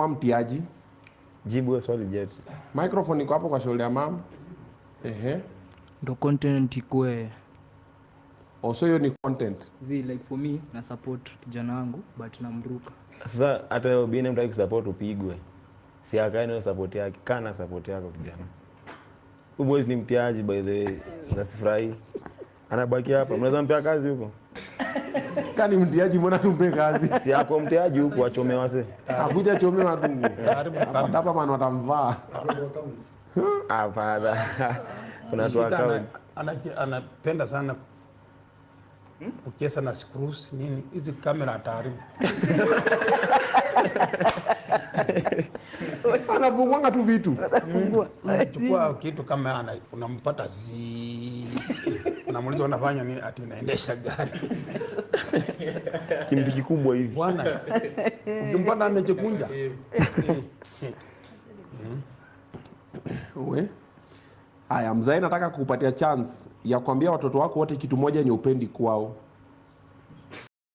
Mtiaji. Jibu hiyo swali, Jet. Microphone iko hapo kwa shoulder ya mam. Ehe. Ndo content ikue. Also hiyo ni content. Zi, like for me na support kijana wangu but namruka. Sasa hata wewe Obinna mtaki kusupport upigwe. Si akae nayo support yake. Kaa na support yako, kijana. Huyu boys ni mtiaji, by the way. Na sifurahi. Anabaki hapa. Mnaweza mpea kazi huko? Kani mtiaji, mbona tumpe kazi? Si ako mtiaji huku achome wase. Akuja chomewa tu. Haribu. Hapa man watamvaa. Hapana. Kuna tu Shida accounts. Anapenda sana kucheza na screws, nini, hizi kamera ataharibu. Anafungwanga tu vitu. Chukua kitu kama unampata zi, unamuuliza unafanya nini, ati unaendesha gari. Kimtu kikubwa hivi. Bwana, ukimpata amejikunja. We. Haya, mzae, nataka kukupatia chance ya kuambia watoto wako wote kitu moja yenye upendi kwao.